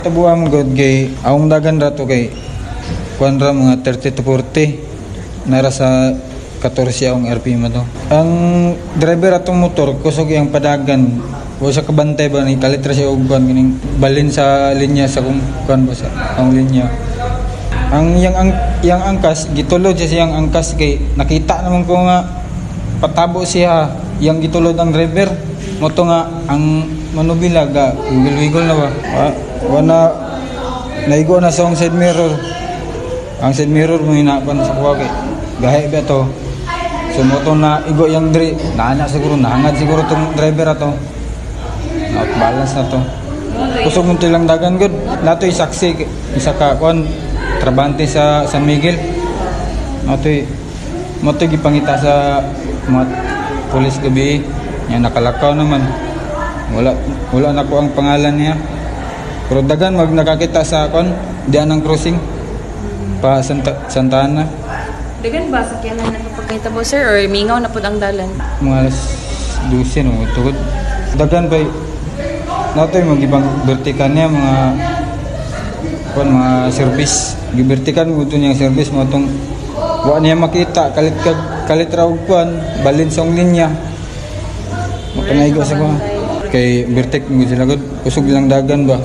Tabuha mo gud kay akong dagan ra to kay kuan ra mga 30 to 40, nara sa 14 akong RPM to. Ang driver atong motor kusog iyang padagan, wa siya kabantay ba ni kalit ra siya og kuan kining balin sa linya sa kung kuan ba sa ang linya. Ang yang angkas gitulod siya siyang angkas kay nakita naman ko nga patabo siya, yang gitulod ang driver mo to nga ang manubila ga wigol-wigol na ba. Wa na naigo na sa akong side mirror. Ang side mirror mo hinapan sa kuha kay gahi ba to. So mo to na igo yang diri naana siguro, nahangad siguro tong driver ato, out balance na to. Kusog mo lang dagan gud. Natoy saksi, isa ka kuan, trabante sa San Miguel. Natoy mo to gipangita sa mga pulis gabi nya, nakalakaw naman. Wala na ko ang pangalan niya. Pero dagan mag nakakita sa kuan diyan ang crossing pa Santa Ana. Dagan ba sakyanan na pagkahitabo, sir, or mingaw na pud ang dalan? Mga alas 12 no tugod. Dagan ba natoy mga gibang vertikan niya, mga kuan, mga service gibertikan mo to niyang service mo tong wa niya makita kalit ka kalit ra og kuan balin sa linya mo panaigo sa ko kay vertik mo sila gud, kusog lang dagan ba.